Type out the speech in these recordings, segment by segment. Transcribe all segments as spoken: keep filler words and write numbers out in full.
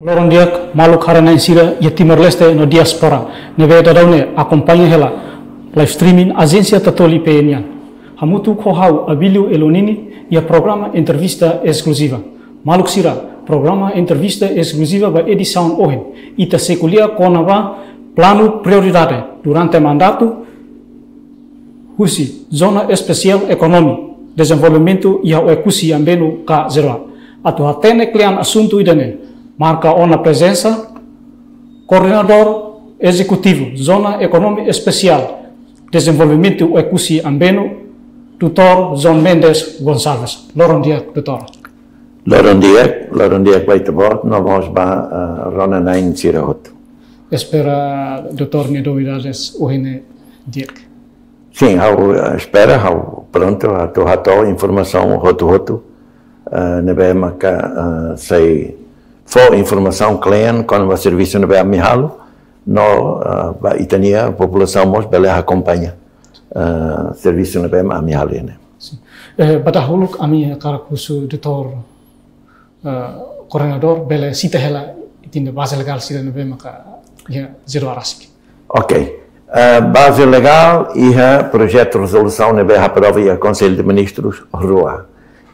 Loron di'ak, maluk haree-na'in sira iha Timor-Leste no diáspora ne'ebé daudaun ne'e akompaña hela live streaming Ajénsia Tatoli P N nian. Hamutuk ho ha'u Abílio Elonini iha programa entrevista eskluziva. Maluk sira, programa entrevista eskluziva ba edisaun ohin, ita sei ko'alia kona-ba planu prioridade durante mandatu husi Zona Espesiál Ekonomia Dezenvolvimentu iha Oekusi Ambenu ka ZEROA. Atu hatene kle'an asuntu ida-ne'e, marka ona prezensa Koordenadór Ezekutivu Zona Ekonomia Espesiál Dezenvolvimentu Oekusi Ambenu, doutór João Mendes Gonçalves. Loron di'ak, doutór. Loron di'ak, loron di'ak ba ita-boot, no mós ba, eh, rona-na'in sira hotu. Espera doutór nia novidades ohin ne'e di'ak. Sin, ha'u, eh, espera, ha'u prontu atu hato'o informasaun hotu-hotu, eh, ne'ebé maka, eh, sei fó informasaun kle'an kona-ba servisu ne'ebé ami halo, no, eh, ba ita-nia populasaun mós bele akompaña, eh, servisu ne'ebé ami halo ne'e. Sin. Eh, ba dahuluk ami hakarak husu doutór, eh, Koordenadór bele sita hela ita-nia baze legál sira ne'ebé maka iha ZEROA rasik. Ok. Eh, baze legál iha projetu rezolusaun ne'ebé aprova iha Konsellu de Ministrus rua.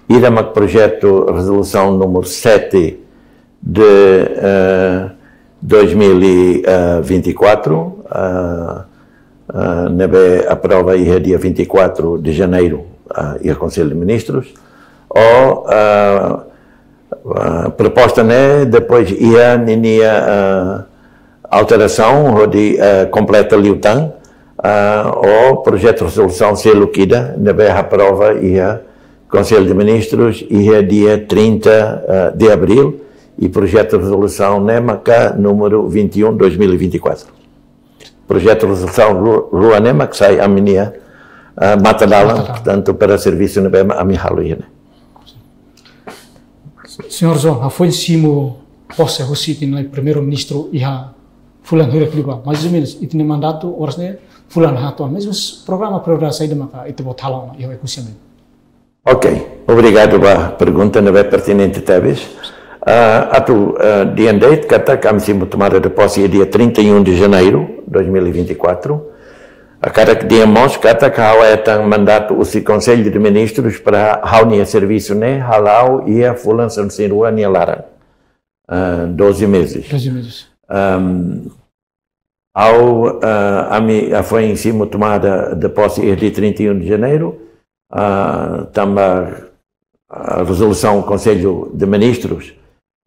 Ida mak projetu rezolusaun númeru sete de, eh, dois mil e vinte e quatro, eh, eh, ne'ebé aprova iha dia vinte e quatro de janeiro, eh, iha Konsellu de Ministrus. O, eh, eh, proposta ne'e depois iha ninia, eh, alterasaun hodi, eh, kompleta liután, eh, o projetu rezolusaun seluk ida ne'ebé aprova iha Konsellu de Ministrus iha dia trinta, eh, de abril, i projetu rezolusaun ne'e maka númeru vinte e um, dois mil e vinte e quatro. Projetu rezolusaun ru-, rua ne'e mak sai ami-nia, eh, matadalan, matadalan, portantu, para servisu ne'ebé ami halo iha ne'e. Señór João, hafoin simu pose husi ita-nia Primeiru-Ministru iha fulan hirak liubá. Mais ou menus, ita-nia mandatu oras ne'e fulan haat ona. Mais ou menus programa prioridade saida maka ita-boot halo ona iha Oekusi Ambenu? Ok, obrigadu ba pergunta ne'ebé pertinente tebes. Ah, atu, ah, dehan de'it katak ami simu tomada de posse dia trinta e um de janeiro dois mil e vinte e quatro. Hakarak dehan mós katak ha'u hetan mandatu husi Konsellu de Ministrus para ha'u-nia servisu ne'e hala'o iha fulan sanulu-resin-rua nia laran. Ah, doze meses. Doze meses. Ahm, ha'u, ah, ami, ah, foin simu tomada de posse iha dia trinta e um de janeiro, ah, tanba, ah, rezolusaun Konsellu de Ministrus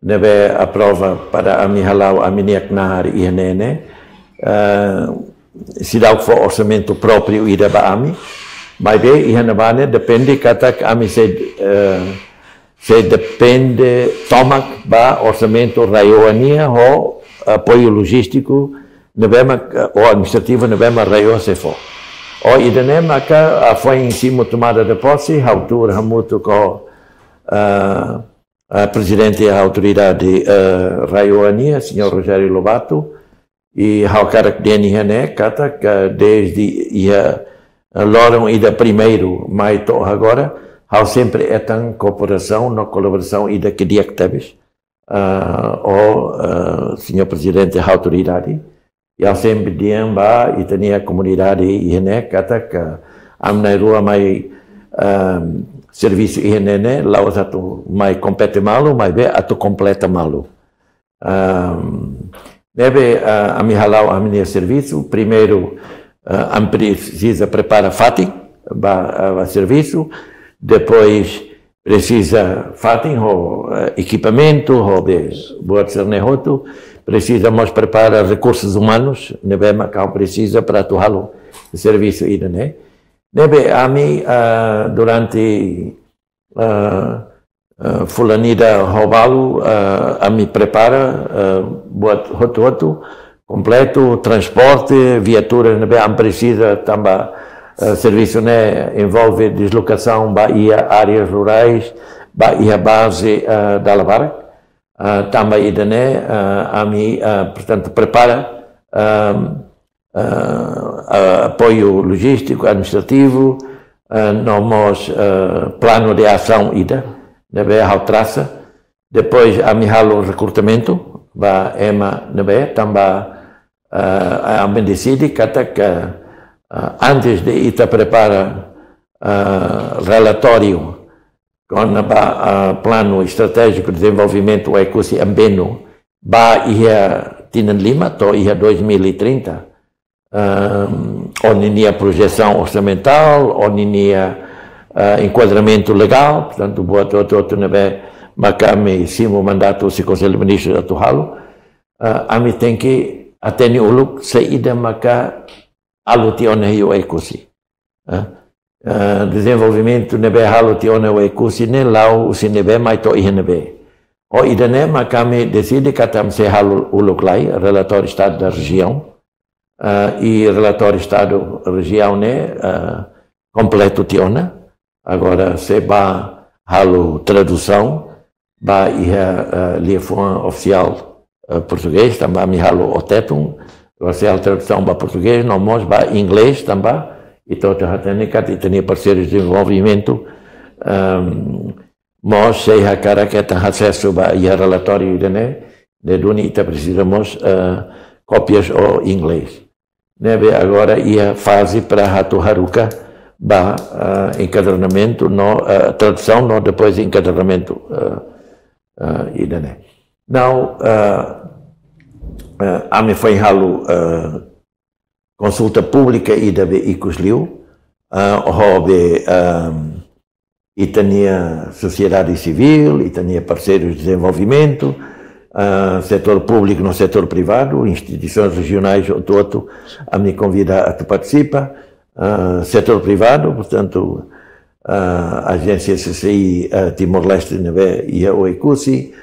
ne'ebé aprova para ami hala'o ami-nia knaar iha ne'e ne'e, eh, seidauk fó orsamentu própriu ida ba ami. Maibé iha ne'ebá ne'e depende katak ami sei, eh, sei depende tomak ba orsamentu RAEOA nian ho apoiu lojístiku ne'ebé mak, eh, ou administrativu ne'ebé mak RAEOA sei fó. O ida-ne'e maka, ah, foin simu tomada de posse, ha'u tuur hamutuk ho, eh, eh, prezidente autoridade, eh, RAEOA nian, señór Rogério Lobato, i ha'u hakarak dehan iha ne'e katak desde iha, eh, loron ida primeiru mai to'o agora, ha'u sempre hetan kooperasaun no kolaborasaun ida ke di'ak tebes, eh, ho, eh, señór prezidente autoridade. I ha'u sempre dehan ba ita-nia komunidade iha ne'e katak ami na'in-rua mai, ehm, servisu iha ne'e ne'e, la'ós atu mai kompete malu, maibé atu kompleta malu. Ehm, ne'ebé, eh, ami hala'o ami-nia servisu, primeiru, eh, ami presiza prepara fatin ba, eh, ba servisu, depois presiza fatin ho, eh, ekipamentu, ho be, buat sira-ne'e hotu, presiza mós prepara rekursus umanus ne'ebé mak ha'u presiza para atu halo servisu ida-ne'e. Ne'ebé ami, ah, durante, ah, ah, fulan ida ho balu, ah, ami prepara, ah, buat hotu-hotu, kompletu, transporte, viatura ne'ebé ami presiza tanba, eh, servisu ne'e envolve deslokasaun ba iha áreas rurais, ba iha baze, eh, dala barak. Eh, tanba ida-ne'e, eh, ami, eh, portantu, prepara, ehm, eh, eh, apoiu lojístiku, administrativu, eh, no mós, eh, planu de asaun ida ne'ebé ha'u trasa. Depois, ami halo rekrutamentu, ba ema ne'ebé tanba, eh, ami deside katak, eh, antes de ita prepara, eh, relatóriu kona-ba, eh, planu estratéjiku dezenvolvimentu Oekusi Ambenu ba iha tinan lima to'o iha dois mil e trinta, ehm, ho ninia projesaun orsamentál, ho ninia, eh, enkuadramentu legál, portantu, buat hotu-hotu ne'ebé maka ami simu mandatu husi Konsellu Ministru atu halo, eh, ami tenke hatene uluk saida maka halo tiha ona iha Oekusi. Eh, eh, dezenvolvimentu ne'ebé halo tiha ona iha Oekusi ne'e la'o husi ne'ebé mai to'o iha ne'ebé. Ho ida-ne'e maka ami deside katak ami sei halo uluk lai relatóriu estadu da rejiaun, eh, i relatóriu estadu rejiaun ne'e, eh, kompletu tiha ona. Agora sei ba halo tradusaun ba iha, eh, liafuan ofisiál, eh, portugés, tanba ami halo ho Tetun, ofisiál tradusaun ba portugés, no mós ba inglés, tanba ita hotu hatene katak ita-nia parseiru dezenvolvimentu, ehm, mós sei hakarak hetan asesu ba iha relatóriu ida-ne'e, ne'e duni ita presiza mós, eh, kópias ho inglés. Ne'ebé agora iha faze para atu haruka ba, eh, enkadernamentu no, eh, tradusaun no depois enkadernamentu, eh, eh, ida-ne'e. Now, eh, eh, ami foin halo, eh, konsulta públika ida be ikus liu, eh, ho be, ehm, ita-nia sosiedade sivíl, ita-nia parseirus dezenvolvimentu, ah, setór públiku no setór privadu, instituisoens rejionais hotu-hotu, ami konvida atu partisipa, ah, setór privadu, portantu, ah, ajénsia C C I, ah, Timor-Leste ne'ebé iha Oekusi,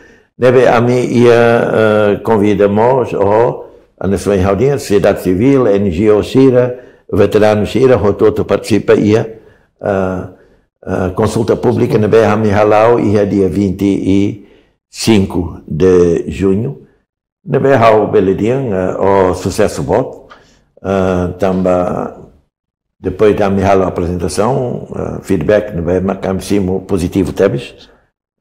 ne'ebé ami iha, ah, konvida mós ho, ah, nasaun ha'u dehan, sosiedade sivíl, N G O sira, veteranu sira, hotu-hotu partisipa iha, ah, ah, konsulta públika ne'ebé ami hala'o iha dia vinte e cinco de junho. Ne'ebé ha'u bele dehan, ah, ho susesu boot, ah, tanba depois de ami halo aprezentasaun, ah, feedback ne'ebé mak ami simu pozitivu tebes,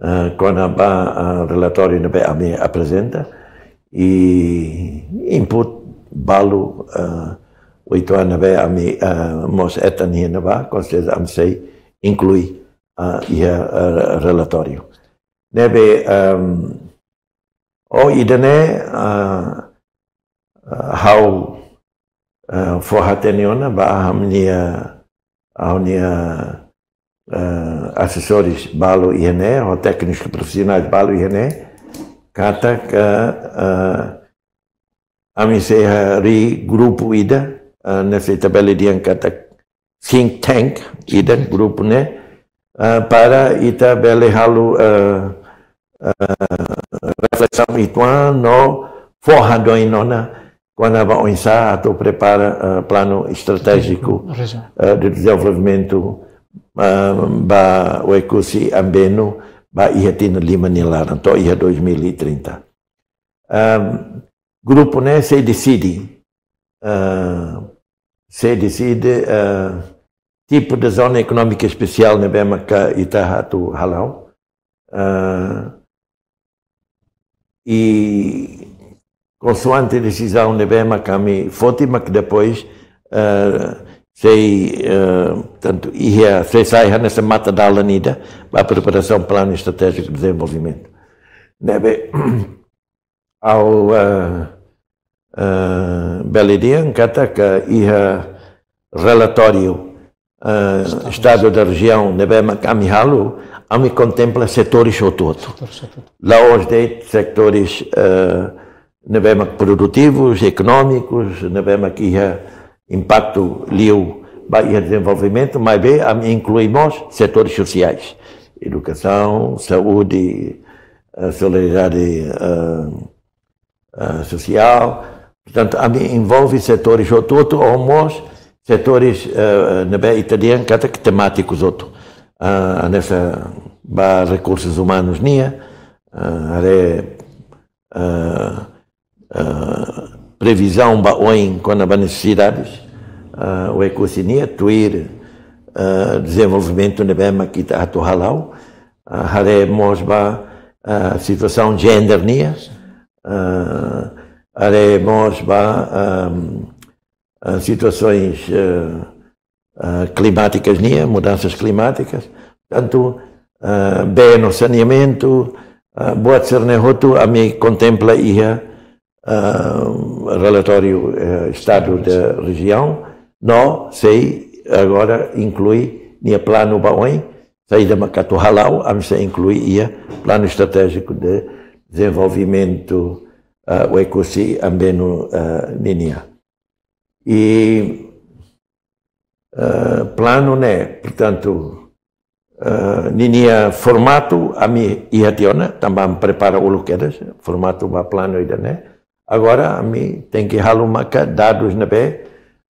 ah, kona-ba, ah, relatóriu ne'ebé ami aprezenta, i input balu, ah, uitoan ne'ebé ami, ah, mós hetan iha ne'ebá, konserteza ami sei inklui, ah, iha, ah, relatóriu. Ne'ebé, ehm, ho ida-ne'e, ah, ah, ha'u, ah, fó hatene ona ba ha'u-nia, ha'u-nia, ah, asesores balu iha ne'e, ho téknikus profisionais balu iha ne'e, katak, ah, ami sei harii grupu ida, ah, ne'e sei ita bele dehan katak think tank ida, grupu ne'e, ah, para ita bele halo, ah, ah, reflesaun uitoan no fó hadomi ona kona-ba oinsá atu prepara, ah, planu estratéjiku, rejiaun, ah, de dezenvolvimentu, ah, ba Oekusi Ambenu ba iha tinan lima nia laran, to'o iha dois mil e trinta. Ah, grupu ne'e sei deside, ah, sei deside, ah, tipu de zona ekonómika espesiál ne'ebé maka ita atu hala'o. Ah, i konsoante desizaun ne'ebé maka ami foti mak depois, ah, sei, ah, tantu iha, sei sai hanesan matadalan ida ba preparasaun planu estratéjiku dezenvolvimentu. Ne'ebé ha'u, eh, eh, bele dehan katak iha relatóriu, eh, estadu da rejiaun ne'ebé mak ami halo, ami kontempla setores hotu-hotu. Setores hotu-hotu. La'ós de'it setores, eh, ne'ebé mak produtivus, ekonómikus, ne'ebé mak iha impaktu liu ba iha dezenvolvimentu, maibé ami inklui mós setores sosiais, edukasaun, saúde, eh, solidariedade, eh, eh, sosiál. Portantu, ami envolve setores hotu-hotu, ou mós setores, eh, ne'ebé ita dehan katak temátikus hotu. Ah, hanesan ba rekursus umanus nian, ah, haree, ah, ah, previzaun ba oin kona-ba nesesidades, ah, Oekusi nian, tuir, ah, dezenvolvimentu ne'ebé mak ita atu hala'o, ah, haree mós ba, ah, situasaun gender nian, ah, haree mós ba, ahm, ah, situasoens, ah, ah, klimátikas nian, mudansas klimátikas, tantu, ah, bee no saneamentu, ah, buat sira-ne'e hotu ami kontempla iha, ah, relatóriu, eh, estadu da rejiaun, no sei agora inklui nia planu ba oin, saida mak atu hala'o, ami sei inklui iha planu estratéjiku de dezenvolvimentu, ah, Oekusi Ambenu, ah, ninian. I, eh, planu ne'e, portantu, eh, ninia formatu ami iha tiha ona, tanba ami prepara uluk kedas, formatu ba planu ida-ne'e. Agora ami tenke halo maka dadus ne'ebé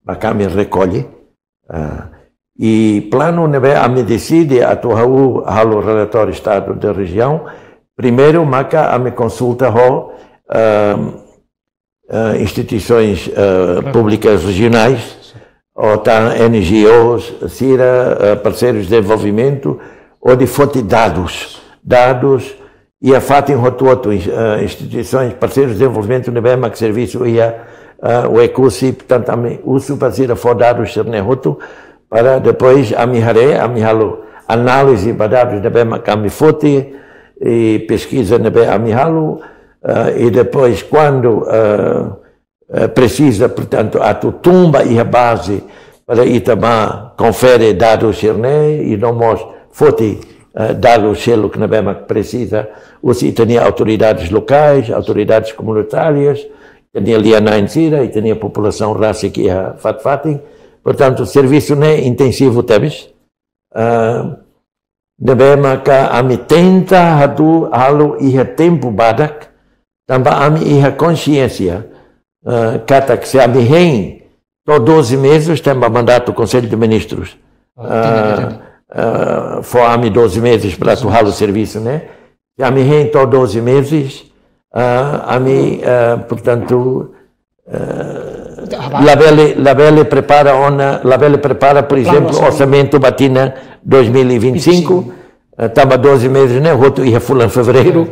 maka ami rekolle. Ah, i planu ne'ebé ami deside atu halo, halo relatóriu estadu da rejiaun. Primeiru maka ami konsulta ho, ehm, eh, instituisoens, eh, públikas rejionais, ou tan N G Os, sira, eh, parseirus de dezenvolvimentu, hodi foti dadus. Dadus iha fatin hotu-hotu, ins-, eh, instituisoens, parseirus de dezenvolvimentu ne'ebé mak servisu iha, eh, Oekusi, portantu, ami husu para sira fó dadus sira-ne'e hotu, para depois ami haree, ami halo análize ba dadus ne'ebé mak ami foti, i peskiza ne'ebé ami halo, eh, i depois kuandu, eh, eh, presiza, portantu, atu tun ba iha baze para ita bá konfere dadus sira-ne'e i no mós foti, eh, dadus seluk ne'ebé mak presiza husi ita-nia autoridades lokais, autoridades komunitárias, ita-nia lia-na'in sira, ita-nia populasaun rasik iha fatin-fatin. Portantu, servisu ne'e intensivu tebes. Ah, ne'ebé maka ami tenta atu halo iha tempu badak, tanba ami iha konxiénsia, eh, katak se ami hein to'o doze meses, tanba mandatu Konsellu de Ministrus, ah, ah, fó ami doze meses para atu halo servisu ne'e. Se ami hein to'o doze meses, ah, ami, ah, portantu, eh, labele, labele prepara ona, labele prepara, por ezemplu, orsamentu ba tinan dois mil e vinte e cinco, eh, tanba doze meses ne'e, hotu iha fulan fevereiru,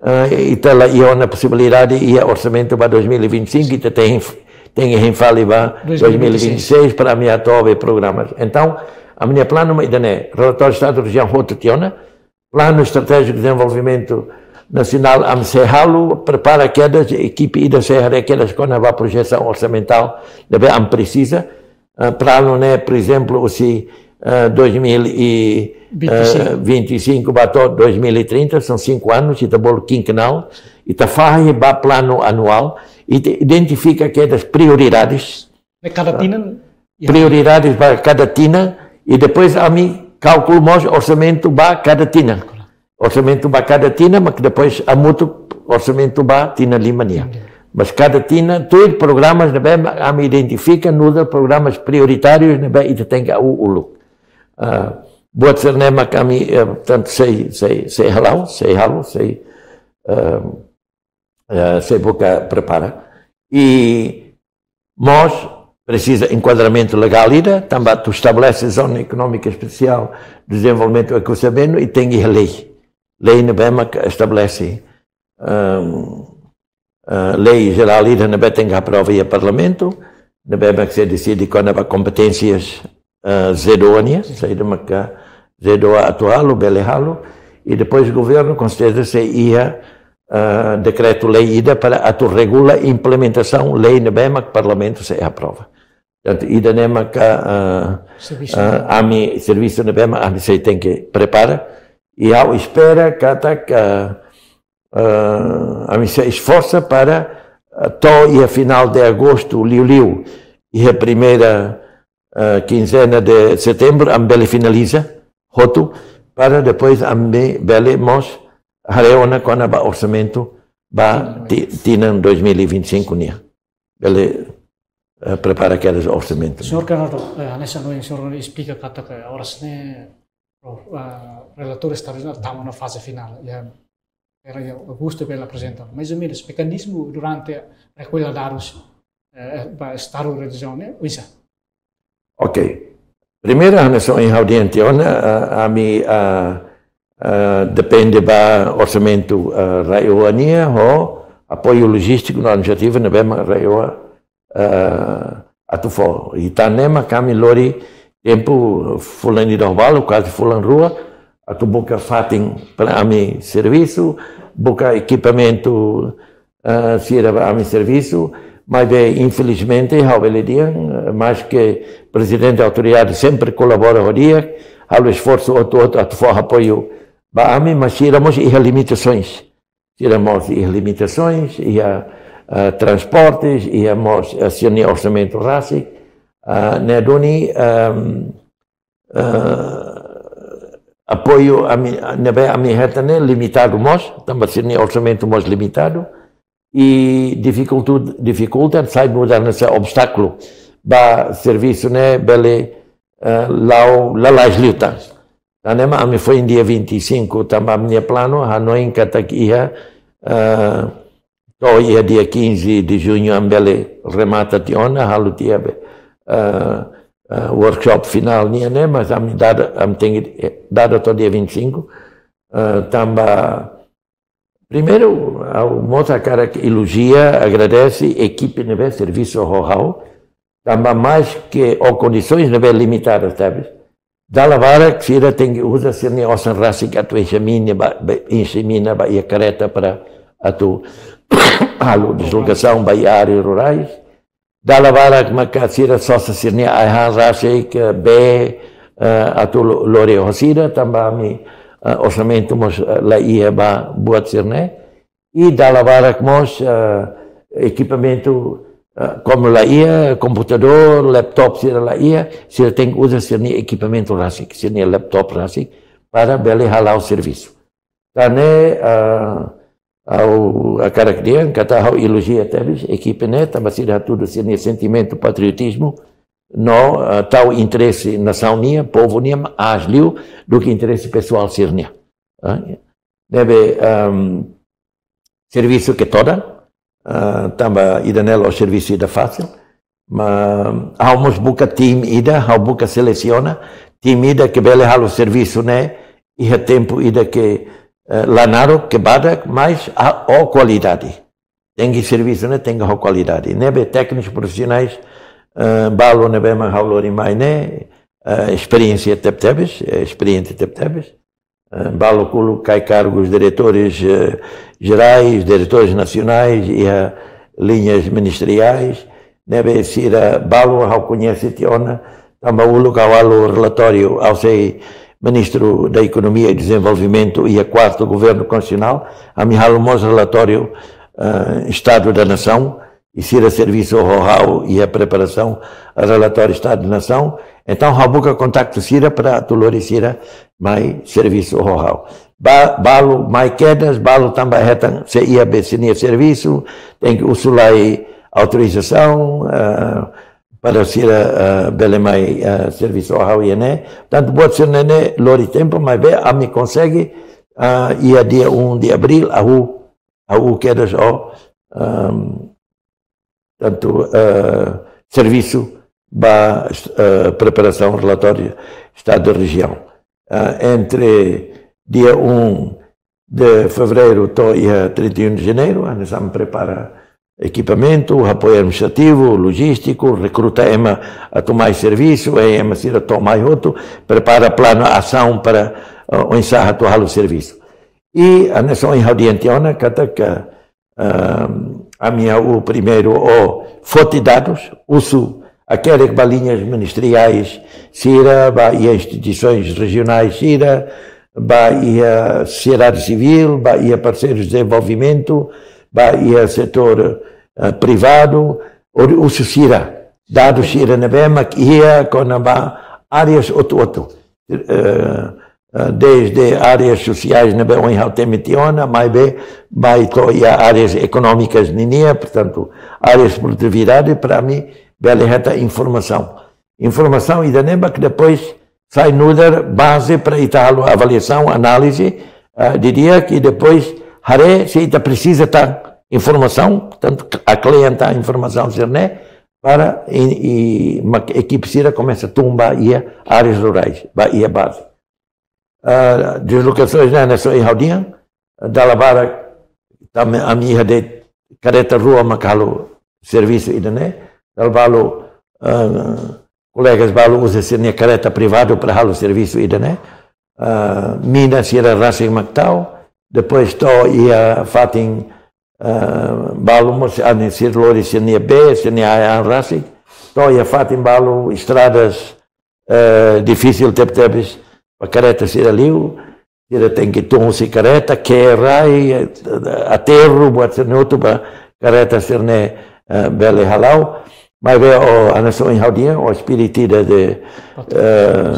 eh, ita la iha ona posibilidade iha orsamentu ba dois mil e vinte e cinco, ita tenke, tenke hein fali ba dois mil e vinte e seis para ami atu halo programas. Entaun, ami-nia planu mak ida-ne'e, relatóriu estadu rejiaun hotu tiha ona, planu estratéjiku de dezenvolvimentu nasionál ami sei halo, prepara kedas, ekipa ida sei haree kedas kona-ba projesaun orsamentál ne'ebé ami presiza, ah, planu ne'e, por ezemplu, husi, ah, dois mil e vinte e cinco ba to'o dois mil e trinta, são cinco anos, ita bolu kinkenal, ita fahe ba planu anuál, ita identifika kedas prioridades, ne'e kada tinan, prioridades ba kada tinan, i depois ami kalkula mós orsamentu ba kada tinan. Orsamentu ba kada tinan, mak depois hamutuk orsamentu ba tinan lima nian. Mas kada tinan, tuir programas ne'ebé ami identifika, nu'udar programas prioritárius ne'ebé ita tenke halo uluk. Ah, buat sira-ne'e mak ami, eh, tantu sei, sei, sei halo, sei halo, sei, eh, eh, sei buka prepara. I mós presiza enkuadramentu legál ida, tanba atu estabelese Zona Ekonómika Espesiál de Dezenvolvimentu Oekusi Ambenu, i tenke iha lei. Lei ne'ebé mak estabelese, ehm, eh, lei jerál ida ne'ebé tenke aprova iha Parlamentu, ne'ebé mak sei deside kona-ba kompeténsias, eh, ZEEDOA nian, saida maka ZEEDOA atu halo, bele halo, i depois governu, com certeza, sei iha, eh, dekretu-lei ida para atu regula implementasaun lei ne'ebé mak Parlamentu sei aprova. Portantu, ida-ne'e maka, eh, servisu, eh, ami, servisu ne'ebé mak ami sei tenke prepara, i ha'u espera katak, eh, eh, ami sei esforsa para, eh, to'o iha finál de agostu, liuliu iha primeira, eh, kinzena de setembru, ami bele finaliza hotu, para depois ami bele mós haree ona kona-ba orsamentu ba ti-, tinan dois mil e vinte e cinco nian. Bele, eh, prepara kedas orsamentu. Señór Kernardo, eh, hanesan ohin señór esplika katak oras ne'e, pro-, eh, relatóriu estadu tama ona faze finál. Iha, iha agostu bele aprezenta. Mais ou menus, mekanizmu durante rekolla dadus, eh, ba estadu rejiaun ne'e, oinsá? Ok. Primeiru, hanesan ohin ha'u dehan tiha ona, eh, ami, eh, eh, depende ba orsamentu, eh, rai-oan nian, ho apoiu lojístiku no administrativu ne'ebé mak RAEOA, eh, atu fó. I tan ne'e mak ami lori tempu fulan ida ho balu, kuaze fulan rua, atu buka fatin para ami servisu, buka ekipamentu, eh, sira ba ami servisu, maibé infelizmente, ha'u bele dehan, eh, maske Prezidente Autoridade sempre kolabora ho di'ak, halo esforsu hotu-hotu atu fó apoiu ba ami, mas sira mós iha limitasoens. Sira mós iha limitasoens, iha, eh, transportes, iha mós, eh, sira-nia orsamentu rasik, eh, ne'e duni, ehm, eh, apoiu ami, ne'ebé ami hetan ne'e limitadu mós, tanba sira-nia orsamentu mós limitadu, i difikultu-, difikulta, sai nu'udar hanesan obstákulu ba servisu ne'e bele, eh, la'o lalais liután. Tan ne'e mak ami foin dia vinte e cinco, tanba ami-nia planu, hanoin katak iha, eh, to'o iha dia quinze de junho ami bele remata tiha ona, halo tiha be, eh, eh, workshop finál nian ne'e, mas ami dada, ami tenke, eh, dada to'o dia vinte e cinco, eh, tanba, primeiru, ha'u mós hakarak elogia, agradese ekipe ne'ebé servisu ho ha'u, tanba maske ho kondisoens ne'ebé limitadas tebes, dala barak sira tenke uza sira-nia osan rasik atu enxe mina ba, ba, enxe mina ba iha kareta para atu halo deslokasaun ba iha áreas rurais. Dala barak maka sira sosa sira-nia ai-han rasik, eh, bee, eh, atu lo-, lori ho sira, tanba ami, eh, orsamentu mós, eh, la iha ba buat sira-ne'e. I dala barak mós, eh, ekipamentu, eh, komu la iha, komputadór, laptop sira la iha, sira tenke uza sira-nia ekipamentu rasik, sira-nia laptop rasik, para bele hala'o servisu. Tan ne'e, eh, ha'u hakarak dehan katak ha'u elogia tebes ekipe ne'e, tanba sira hatudu sira-nia sentimentu patriotizmu, no, eh, tau interese nasaun nian, povu nian, aas liu, duké interese pesoál sira-nian. Eh, ne'ebé, ehm, servisu ke todan, eh, tanba ida-ne'e la'ós servisu ida fasil, mas ha'u mós buka tim ida, ha'u buka selesiona tim ida ke bele halo servisu ne'e iha tempu ida ke, eh, la naruk, ke badak, mas ho kualidade. Tenke servisu ne'e tenke ho kualidade. Ne'ebé téknikus profisionais, eh, balu ne'ebé mak ha'u lori mai ne'e, eh, esperiénsia tebetebes, eh, esperiente tebetebes. Eh, balu uluk kai kargus diretores, eh, jerais, diretores nasionais, iha liñas ministeriais, ne'ebé sira balu ha'u koñese tiha ona, tanba uluk ha'u halo relatóriu, ha'u sei Ministru da Ekonomia e Dezenvolvimentu iha kuartu Governu Konstitusionál, ami halo mós relatóriu, eh, Estadu da Nasaun, i sira servisu ho ha'u iha preparasaun relatóriu Estadu da Nasaun. Entaun, ha'u buka kontaktu sira para atu lori sira mai servisu ho ha'u. Ba-, balu mai kedas, balu tanba hetan sei iha be sira-nia servisu, tenke husu lai autorizasaun, eh, para sira, eh, bele mai, eh, servisu ho ha'u iha ne'e. Tantu buat sira-ne'e lori tempu, maibé ami konsege, eh, iha dia um de abril, ha'u, ha'u kedas ho, ehm, tantu, eh, servisu ba, eh, preparasaun relatóriu Estadu da Rejiaun. Eh, entre dia um de fevereiro to'o iha trinta e um de janeiro, ami sei prepara ekipamentu, apoiu administrativu, lojístiku, rekruta ema atu mai servisu, i ema sira to'o mai hotu, prepara planu asaun para, eh, oinsá atu halo servisu. I hanesan ohin ha'u dehan tiha ona katak, ehm, ami ha'u primeiru foti dadus, husu hakerek ba liñas ministeriais sira, ba iha instituisoens rejionais sira, ba iha sosiedade sivíl, ba iha parseirus de dezenvolvimentu, ba iha setór, eh, privadu, hodi husu sira dadus sira ne'ebé mak iha kona-ba áreas hotu-hotu. Eh, eh, desde áreas sosiais ne'ebé ohin ha'u temi tiha ona, maibé, ba to'o iha áreas ekonómikas ninian, portantu, áreas produtividade, para ami bele hetan informasaun. Informasaun ida-ne'e mak depois sai nu'udar baze para ita halo avaliasaun, análize, eh, didi'ak, i depois haree se ita presiza tan informasaun, tantu aklean tan informasaun sira-ne'e, para i, i mak ekipe sira komesa tun ba iha áreas rurais, ba iha baze. Ah, deslokasoens ne'e hanesan ohin ha'u dehan, dala barak, tanba ami iha de'it karreta rua mak halo servisu ida-ne'e, dala balu, eh, kolegas balu uza sira-nia karreta privadu para halo servisu ida-ne'e. Eh, mina sira rasik mak tau, depois to'o iha fatin, eh, balu mós, ah, ne'e sira lori sira-nia bee, sira-nia ai-an rasik, to'o iha fatin balu estradas, eh, difisil tebetebes, ba karreta sira liu, sira tenke tun husi karreta, ke'e rai, eh, aterru, buat sira-ne'e hotu ba karreta sira-ne'e, eh, bele hala'o. Maibé, ó, hanesan ohin ha'u dehan, ó espíritu de, de, eh,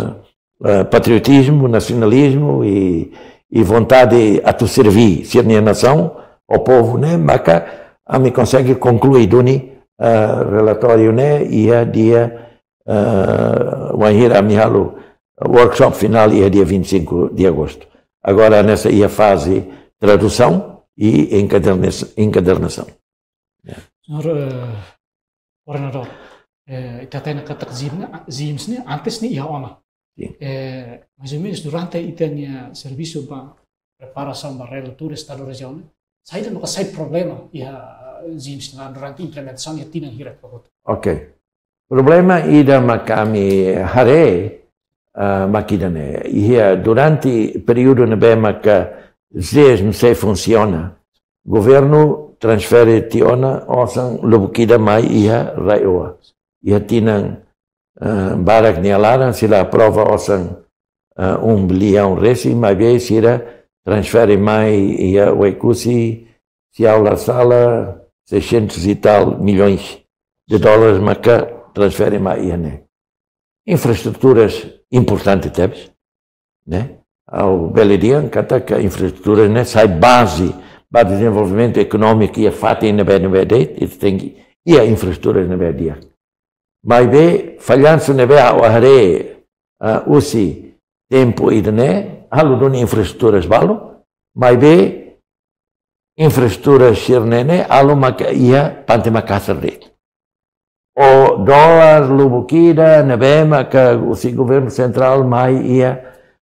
eh, patriotizmu, nasionalizmu i, i vontade atu serví sira-nia nasaun, ó povu ne'e, maka ami konsege konklui duni, eh, relatóriu ne'e iha dia, eh, wainhira ami halo workshop finál iha dia vinte e cinco de agosto. Agora, hanesan iha faze tradusaun i enkaderna-, enkadernasaun. Señór, eh, koordenadór, eh, ita hatene katak ZEESM ne'e, ZEESM ne'e antes ne'e iha ona. Sin. Eh, mais ou menus durante ita-nia servisu ba preparasaun ba releitura estadu rejiaun ne'e, saida maka sai problema iha ZEESM ne'e durante implementasaun iha tinan hirak ba hotu? Ok. Problema ida maka ami haree, ah, mak ida-ne'e. Iha durante períodu ne'ebé maka ZEESM sei funsiona, governu transfere tiha ona osan lubuk ida mai iha RAEOA. Iha tinan, eh, barak nia laran sira aprova osan, eh, um bilhão resin, maibé sira transfere mai iha Oekusi, se ha'u la sala, seiscentos e tal milhões de dólares maka transfere mai iha ne'e. Infraestruturas importante tebes, ne'e? Ha'u bele dehan katak infraestruturas ne'e sai baze ba dezenvolvimentu ekonómiku iha fatin ne'ebé-ne'ebé de'it, ita tenke iha infraestruturas ne'ebé di'ak. Maibé fallansu ne'ebé ha'u haree, ah, husi tempu ida-ne'e, halo duni infraestruturas balu, maibé infraestruturas sira-ne'e ne'e halo maka iha Pante Makasar de'it. Ou dolar lubuk ida ne'ebé maka husi governu sentrál mai iha,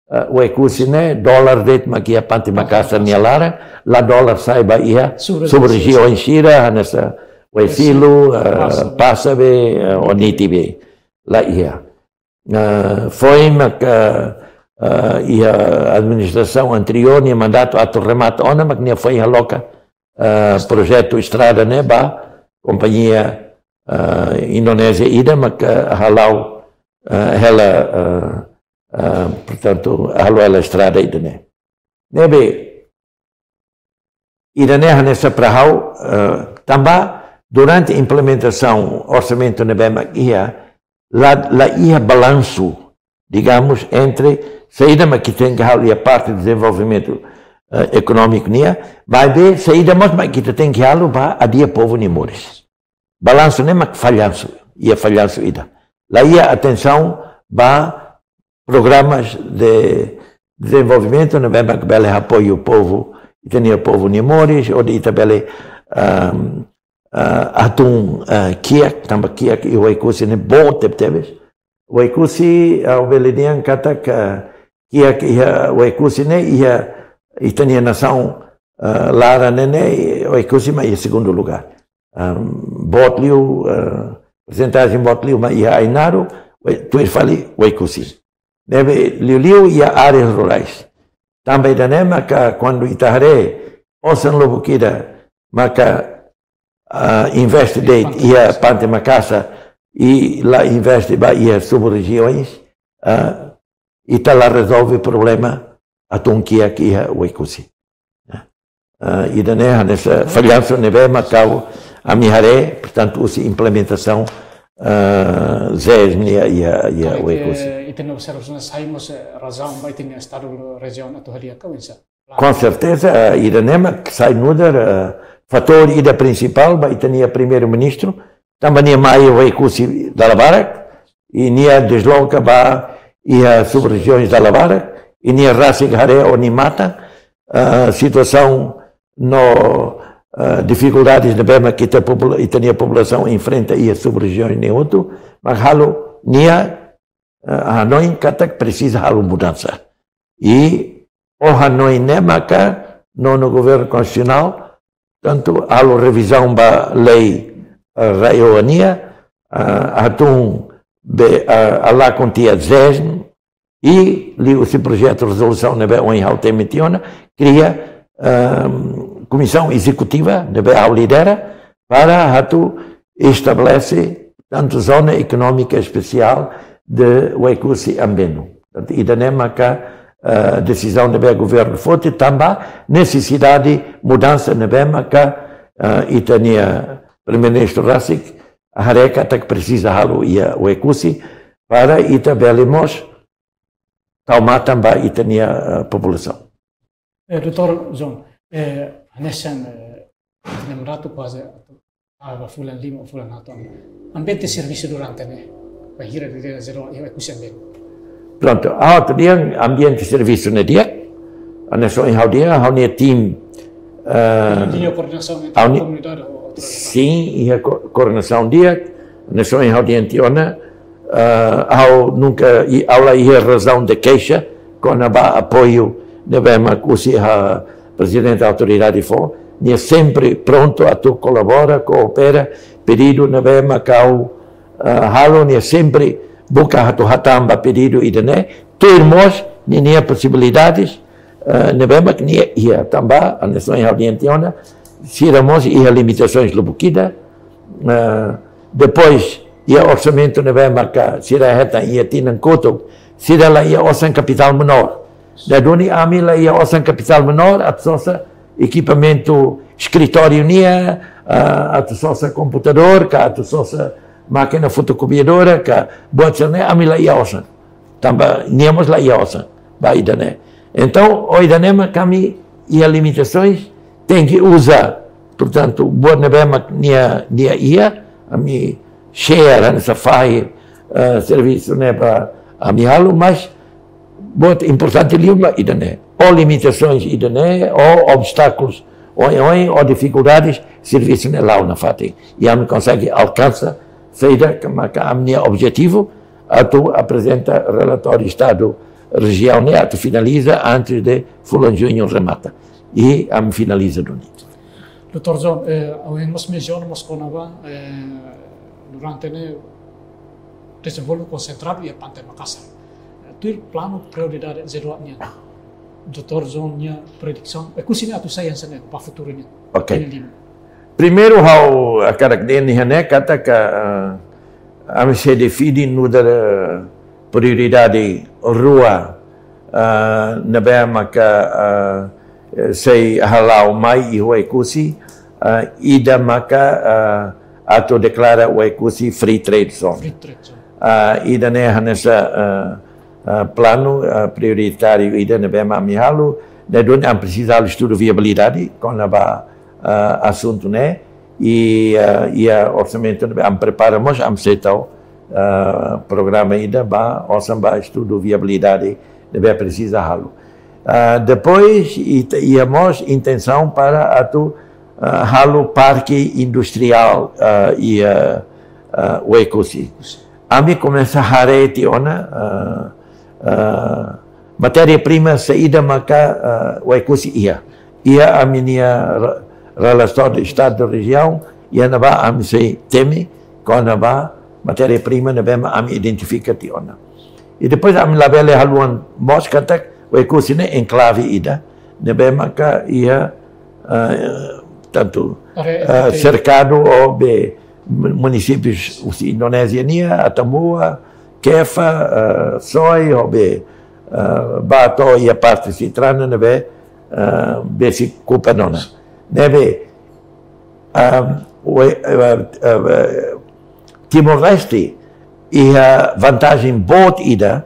eh, Oekusi ne'e, dolar de'it mak iha Pante Makasar nia laran, la dolar sai ba iha sub-rejiaun, sub-rejiaun sira, hanesan Oesilo, eh, Pasabe, eh, ou Nitibe. La iha. Eh, foin maka, eh, iha administrasaun anteriór nia mandatu atu remata ona, mak nia foin haloka, eh, projetu estrada ne'e ba kompañia, eh, Indonézia ida, maka hala'o, eh, hela, eh, eh, portantu, hala'o hela estrada ida-ne'e. Ne'ebé, ida-ne'e hanesan para ha'u, eh, tanba durante implementasaun orsamentu ne'ebé mak iha, la, la iha balansu, digamos, entre saida mak ita tenke halo iha parte dezenvolvimentu, eh, ekonómiku nian, maibé saida mós mak ita tenke halo ba hadi'a povu nia moris. Balansu ne'e mak fallansu, iha fallansu ida. La iha atensaun ba programas de dezenvolvimentu ne'ebé mak bele apoiu povu, ita-nia povu nia moris, hodi ita bele, ehm, eh, hatún, eh, kiak, tanba kiak iha Oekusi ne'e boot tebetebes. Oekusi, eh, ha'u bele dehan katak, eh, kiak iha Oekusi ne'e iha ita-nia nasaun, eh, laran ne'e ne'e, Oekusi mak iha segundu lugár. Ehm, boot liu, eh, persentajen boot liu mak iha Ainaro, Oe-, tuir fali Oekusi. Ne'ebé liuliu iha áreas rurais. Tanba ida-ne'e maka kuandu ita haree osan lubuk ida maka, ah, investe de'it iha Pante Makasar i la investe ba iha sub-rejiaun, ah, ita la rezolve problema hatún kiak iha Oekusi. Ah, ida-ne'e hanesan fallansu ne'ebé mak ha'u, ami haree, portantu, husi implementasaun, ah, ZEESM nian iha, iha, iha Oekusi. Ita-nia observasaun sai mós, eh, razaun ba ita-nia estadu rejiaun atu hadi'a ka oinsá? Com certeza, eh, ida-ne'e mak sai nu'udar, eh, fatór ida prinsipál ba ita-nia Primeiru-Ministru, tanba nia mai Oekusi dala barak, i nia desloka ba iha sub-rejiaun dala barak, i nia rasik haree ho nia matan, eh, situasaun no, eh, difikuldades ne'ebé mak ita popula-, ita-nia populasaun enfrenta iha sub-rejiaun ne'e hotu, mak halo nia, eh, hanoin katak presiza halo mudansa. I ó hanoin ne'e maka nonu governu konstitusionál tantu halo revizaun ba lei, eh, rai-oan nian, eh, hatún be, eh, halakon tiha ZEESM, i liuhusi projetu rezolusaun ne'ebé ohin ha'u temi tiha ona, kria, ehm, komisaun ezekutiva ne'ebé ha'u lidera para atu estabelese tantu zona ekonómika espesiál de Oekusi Ambeno. Portantu, ida-ne'e maka, eh, desizaun ne'ebé governu foti tanba nesesidade mudansa ne'ebé maka, eh, ita-nia Primeiru-Ministru rasik haree katak presiza halo iha Oekusi para ita bele mós tau matan ba ita-nia, eh, populasaun. Eh, doutór João, eh, hanesan, eh, ita-nia mandato kuaze atu, ah, ba fulan lima, fulan haat ona. Ambiente servisu durante ne'e, bainhira lidera Zé Roa iha Oekusi Ambeno? Prontu, ha'u atu dehan ambiente servisu ne'e di'ak, hanesan ohin ha'u dehan, ha'u-nia tim, eh, liña koordenasaun entre ha'u-nia komunidade ho autoridade? Sin, iha ko-, koordenasaun di'ak, hanesan ohin ha'u dehan tiha ona, eh, ha'u nunka i-, ha'u la iha razaun de keixa kona-ba apoiu ne'ebé mak husi, ah, Prezidente Autoridade fó, nia sempre prontu atu kolabora, koopera, pedidu ne'ebé mak ha'u, eh, halo, nia sempre buka atu hatán ba pedidu ida-ne'e, tuir mós ninia posibilidades, eh, ne'ebé mak nia iha, tanba, hanesan ohin ha'u dehan tiha ona, sira mós iha limitasoens lubuk ida, eh, depois, iha orsamentu ne'ebé maka sira hetan iha tinan kotuk, sira la iha osan kapitál menór. Ne'e duni ami la iha osan kapitál menór, atu sosa ekipamentu eskritóriu nian, eh, atu sosa komputadór, ka atu sosa mákina fotokopiadora, ka buat sira-ne'e ami la iha osan. Tanba nia mós la iha osan ba ida-ne'e. Entaun, ho ida-ne'e mak ami iha limitasoens, tenke uza, portantu, buat ne'ebé mak nia, nia iha, ami share hanesan fahi, eh, servisu ne'ebé ami halo, mas buat importante liu mak ida-ne'e. Ho limitasoens ida-ne'e, ho obstákulus oioin, ho difikuldades, servisu ne'e la'o nafatin. I ami konsege alkansa saida ke maka ami-nia objetivu, atu aprezenta relatóriu estadu rejiaun ne'e atu finaliza antes de fulan juñu remata. I ami finaliza duni. Doutór João, eh, ha'u hein mós mensiona mós kona-ba, eh, durante ne'e dezenvolve konsentradu iha Pante Makasar. Eh, tuir planu prioridade Zé Roa nian, doutór João nia predisaun, eh, Oekusi ne'e atu sai hanesan ne'e ba futuru nian? Ok. Ini lima. Primeiru, ha'u hakarak dehan iha ne'e katak, eh, ami sei define nu'udar, eh, prioridade rua, eh, ne'ebé maka, eh, sei hala'o mai iha Oekusi, eh, ida maka, eh, atu deklara Oekusi Free Trade Zone. Free Trade Zone. Eh, ida-ne'e hanesan, eh, eh, planu, eh, prioritáriu ida ne'ebé mak ami halo, ne'e duni ami presiza halo estudu viabilidade kona-ba, eh, asuntu ne'e, i, eh, iha orsamentu ne'ebé ami prepara mós ami sei tau, eh, programa ida ba, osan ba estudu viabilidade ne'ebé presiza halo. Eh, depois, i, iha mós intensaun para atu, eh, halo parke industriál, eh, iha, eh, Oekusi. Ami komesa haree tiha ona, eh, eh, matéria-prima saida maka, eh, Oekusi iha. Iha ami-nia re-, relatóriu estadu rejiaun, iha ne'ebá ami sei temi kona-ba matéria-prima ne'ebé mak ami identifika tiha ona. I depois ami labele haluha mós katak Oekusi ne'e enklave ida ne'ebé maka iha, eh, tantu, eh, serkadu ho be mun-, munisípius husi Indonézia nian, Atambua, Kefa, eh, Soe, ho be, eh, ba to'o iha parte Citrana ne'ebé, eh, besik Kupa Nona. Ne'ebé, ehm, we-, eh, eh, Timor-Leste iha vantajen boot ida,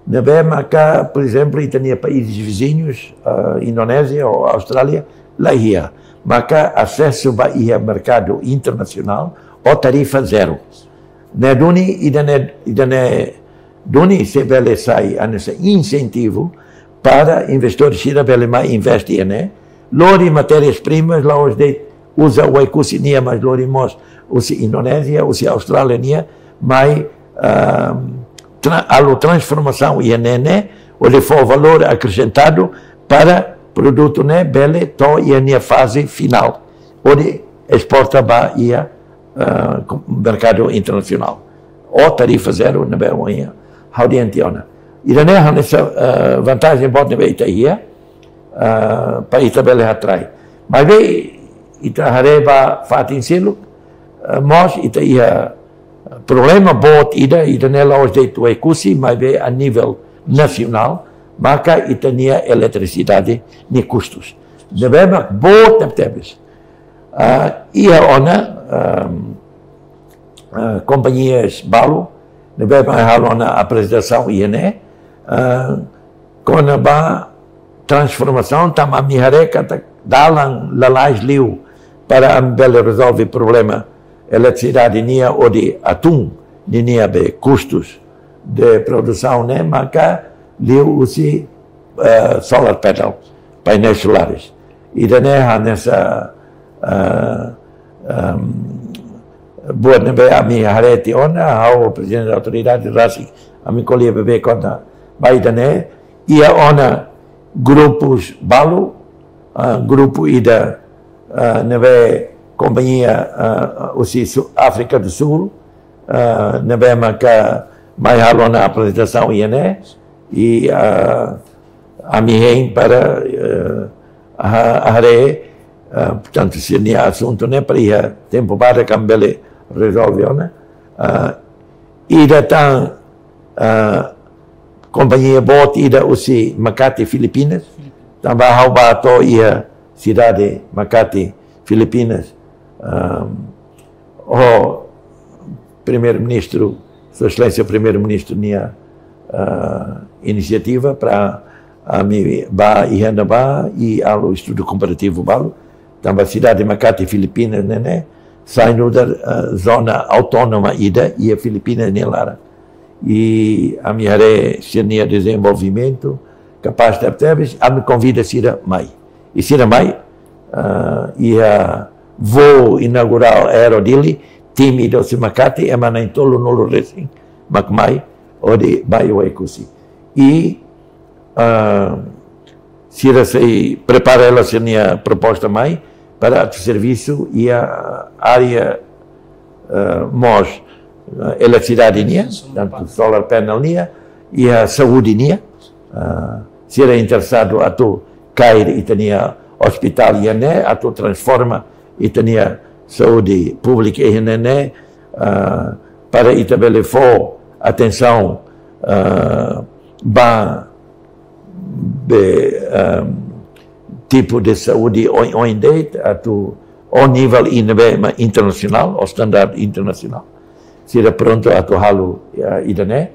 ne'ebé maka, por ezemplu, ita-nia países viziñus, eh, Indonézia ou Austrália, la iha. Maka asesu ba iha merkadu internasionál ho tarifa zero. Ne'e duni, ida-ne'e, ida-ne'e duni sei bele sai hanesan insentivu para investidór sira bele mai investe iha ne'e. Lori matérias-primas, la'ós de'it uza Oekusi nian, mas lori mós husi Indonézia, husi Austrália nian, mai, ehm, tra-, halo transformasaun iha ne'e, hodi fó valór akresentadu para produtu ne'e bele to'o iha nia faze finál. hodi esporta ba iha, eh, merkadu internasionál. Ho tarifa zero ne'ebé ohin ha'u dehan tiha ona. Ida-ne'e hanesan, eh, vantajen boot ne'ebé ita iha, eh, para ita bele hatrai. Maibé ita haree ba fatin seluk, eh, mós ita iha problema boot ida, ida-ne'e la'ós de'it Oekusi, maibé a nivel nasionál, maka ita-nia eletrisidade nia kustus ne'ebé mak boot tebetebes. Ah, iha ona, ehm, eh, kompañias balu ne'ebé mak halo ona aprezentasaun iha ne'e, eh, kona-ba transformasaun, tanba ami haree katak dalan lalais liu para ami bele rezolve problema eletrisidade nian hodi hatún ninia be kustus de produsaun ne'e, maka liu husi, eh, solar panel, painéis solares. Ida-ne'e hanesan, eh, ehm, buat ne'ebé ami haree tiha ona, ha'u Prezidente Autoridade rasik, ami ko'alia beibeik kona-ba ida-ne'e, iha ona grupus balu, ah, grupu ida, ah, ne'ebé kompañia, ah, husi Su-, Áfrika do Sul, ah, ne'ebé maka mai halo ona aprezentasaun iha ne'e, i, ah, ami hein para, eh, ha-, haree, eh, portantu, sira-nia asuntu ne'e para iha tempu badak ami bele rezolve ona. Eh, ida tan, eh, kompañia boot ida husi Makati, Filipinas, tanba ha'u bá to'o iha sidade Makati, Filipinas, ehm, ho Primeiru-Ministru, Sua Exelénsia Primeiru-Ministru nia, ah, inisiativa para ami bá iha ne'ebá i halo estudu komparativu balu. Tanba sidade Makati Filipinas ne'e, ne'e sai nu'udar, ah, zona autónoma ida iha Filipinas nia laran. I ami haree sira-nia dezenvolvimentu kapás tebetebes, ami konvida sira mai. I sira mai, ah, iha voo inaugurál Aero Dili, time ida husi Makati, ema na'in-tolunulu resin mak mai, hodi mai Oekusi. I, ah, sira sei prepara hela sira-nia proposta mai para atu servisu iha área, eh, mós, eh, eletrisidade nian, tantu solar panel nian, iha saúde nian, eh, sira interesadu atu kaer ita-nia ospitál iha ne'e, atu transforma ita-nia saúde públika iha ne'e, eh, para ita bele fó atensaun, eh, ba be, ehm, tipu de saúde oioin de'it, atu ho nivel ida ne'ebé mak internasionál, ho standar internasionál. Sira prontu atu halo, ya, ida-ne'e.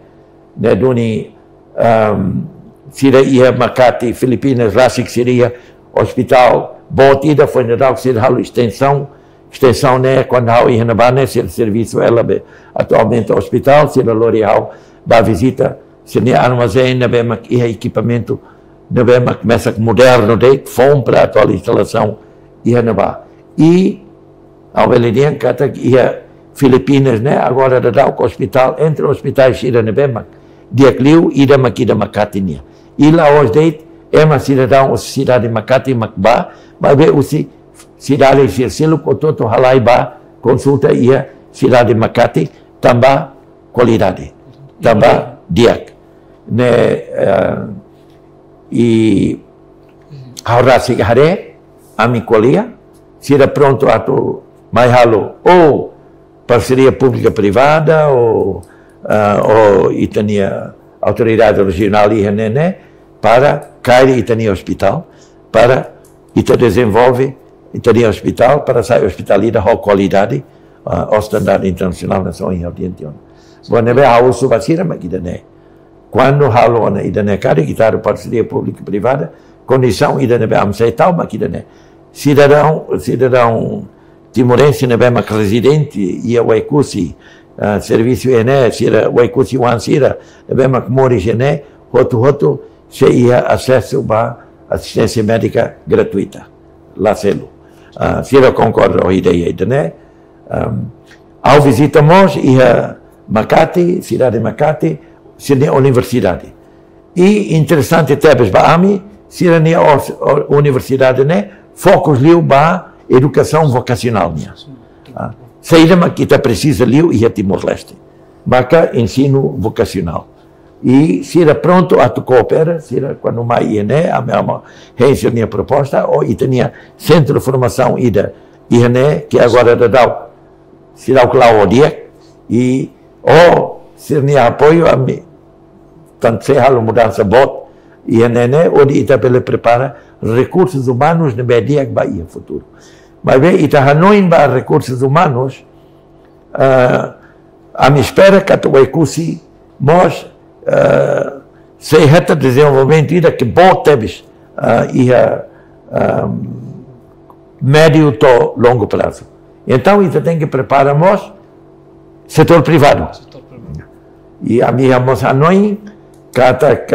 Ne'e duni, ehm, sira iha Makati, Filipinas, rasik sira iha ospitál boot ida, foin daudauk sira halo estensaun, estensaun ne'e, kuandu ha'u iha ne'ebá ne'e, sira servisu hela be atu aumenta ospitál, sira lori ha'u bá vizita sira-nia armazén ne'ebé mak iha ekipamentu ne'ebé mak mesak modernu de'it, foun para atu halo instalasaun iha ne'ebá. I ha'u bele dehan katak iha Filipinas ne'e agora daudauk ospitál, entre ospitais ida ne'ebé mak di'ak liu, ida mak ida Makati nian. I la'ós de'it ema sidadaun husi sidade Makati mak bá, maibé husi sidade sira seluk hotu-hotu halai bá konsulta iha sidade Makati, tanba kualidade, tanba di'ak. Ne'e, eh, i ha'u rasik haree, ami ko'alia, sira prontu atu mai halo, ou parseria públika privada, ou, ah, ou ita-nia autoridade rejionál iha ne'e, ne'e, para kaer ita-nia ospitál, para ita dezenvolve ita-nia ospitál, para sai ospitál ida ho kualidade, ah, ho standar internasionál, nasaun iha diante ona. Buat ne'ebé ha'u husu ba sira mak ida-ne'e. Kuandu halo ona ida-ne'e karik, ita halo parseria públika privada, kondisaun ida ne'ebé ami sei tau mak ida-ne'e. Sidadaun, sidadaun timorense ne'ebé mak rezidente iha Oekusi, ah, servisu iha ne'e, sira Oekusi-oan sira ne'ebé mak moris iha ne'e, hotu-hotu sei iha asesu ba asisténsia médika gratuita, la selu. Ah, sira konkorda ho ideia ida-ne'e. Ehm, ha'u vizita mós iha Makati, sidade Makati, sira-nia universidade. I interesante tebes ba ami, sira-nia os-, o-, universidade ne'e fokus liu ba edukasaun vokasionál nian. Ah, saida mak ita presiza liu iha Timor-Leste. Maka ensinu vokasionál. I sira prontu atu koopera, sira kuandu mai iha ne'e, ami, ami hein sira-nia proposta, ou ita-nia sentru formasaun ida iha ne'e, ke agora daudaun seidauk la'o di'ak, i ho sira-nia apoiu, ami tanba sei halo mudansa boot iha ne'e, hodi ita bele prepara rekursus umanus ne'ebé di'ak ba iha futuru. Maibé ita hanoin ba rekursus umanus, ah, ami espera katak Oekusi mós, ah, sei hetan dezenvolvimentu ida ke boot tebes, ah, iha, ah, médiu to'o longu prazu. Entaun, ita tenke prepara mós setór privadu. Setór privadu. I ami mós hanoin katak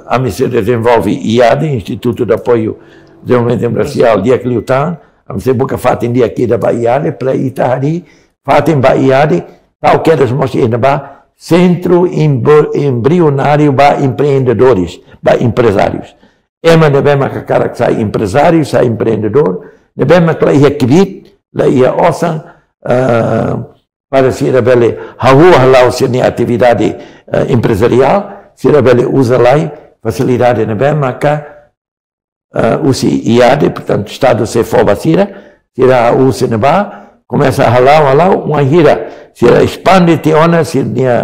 ami sei dezenvolve IADE, Instituto de Apoio ao Desenvolvimento Empresarial, di'ak liután, ami sei buka fatin di'ak ida ba IADE, para ita harii fatin ba IADE, tau kedas mós iha ne'ebá, Sentru Embo-, Embrionáriu ba Empreendedores, ba empresários. Ema ne'ebé mak hakarak sai emprezáriu, sai empreendedór, ne'ebé mak la iha kbiit, la iha osan, ah, para sira bele hahú hala'o sira-nia atividade, ah, empresariál, sira bele uza lai fasilidade ne'ebé maka, ah, husi IADE, portantu, Estadu sei fó ba sira, sira hahú husi ne'ebá, komesa hala'o, hala'o, wainhira sira espande tiha ona sira-nia,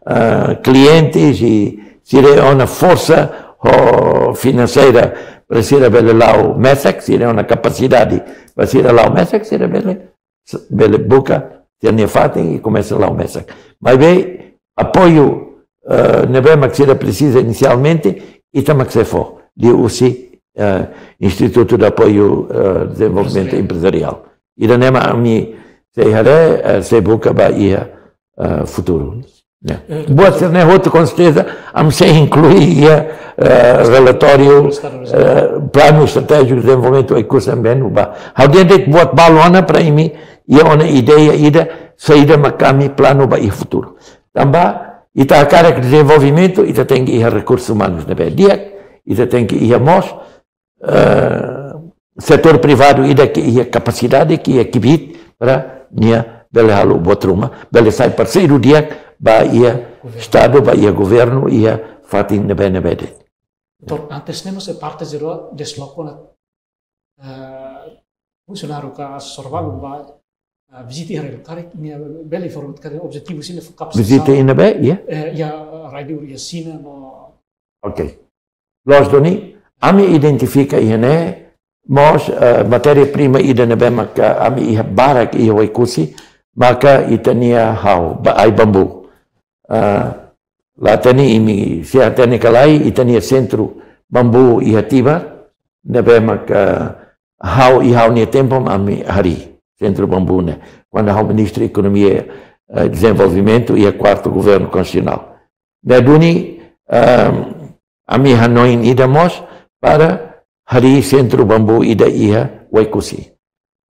ah, klientes i sira iha ona forsa ho finanseira para sira bele la'o mesak, sira iha ona kapasidade para sira la'o mesak, sira bele, bele buka sira-nia fatin i komesa la'o mesak. Maibé apoiu, eh, ne'ebé mak sira presiza inisialmente, ita mak sei fó, liuhusi, eh, Instituto de Apoio, eh, Desenvolvimento Empresarial. Ida-ne'e mak ami sei haree, eh, sei buka ba iha, eh, futuru. Ya. Eh, buat sira-ne'e hotu, com certeza, ami sei inklui iha, eh, relatóriu, eh, Plano Estratégico de Desenvolvimento Oekusi Ambenu ba. Ha'u dehan de'it buat balu ona para imi iha ona ideia ida, saida mak ami planu ba iha futuru. Tanba ita hakarak dezenvolvimentu, ita tenke iha rekursus umanus ne'ebé di'ak, ita tenke iha mós, eh, setór privadu ida ke iha kapasidade, ke iha kbiit para nia bele halo buat ruma, bele sai parseiru di'ak ba iha Estadu, ba iha governu, iha fatin ne'ebé-ne'ebé de'it. Doutór, antes ne'e mós parte zero desloka ona, eh, funsionáriu ka asesór balu ba, eh, vizita iha rai-laran, karik imi bele informa katak objetivu sira fó kapasitasaun. Vizita iha ne'ebé, ya? Eh, iha rai-liur iha Xina no. Ok. Loos duni, ami identifika iha ne'e mós, eh, matéria-prima ida ne'ebé maka ami iha barak iha Oekusi, maka ita-nia hau, ba-, ai-bambu. Ah, la hatene imi sei hatene ka lae, ita-nia sentru bambu iha Tibar, ne'ebé maka ha'u, iha ha'u-nia tempu ami harii sentru bambu ne'e, kuandu ha'u Ministru Ekonomia, eh, Dezenvolvimentu iha kuartu governu konstitusionál. Ne'e duni, ehm, ami hanoin ida mós para harii sentru bambu ida iha Oekusi.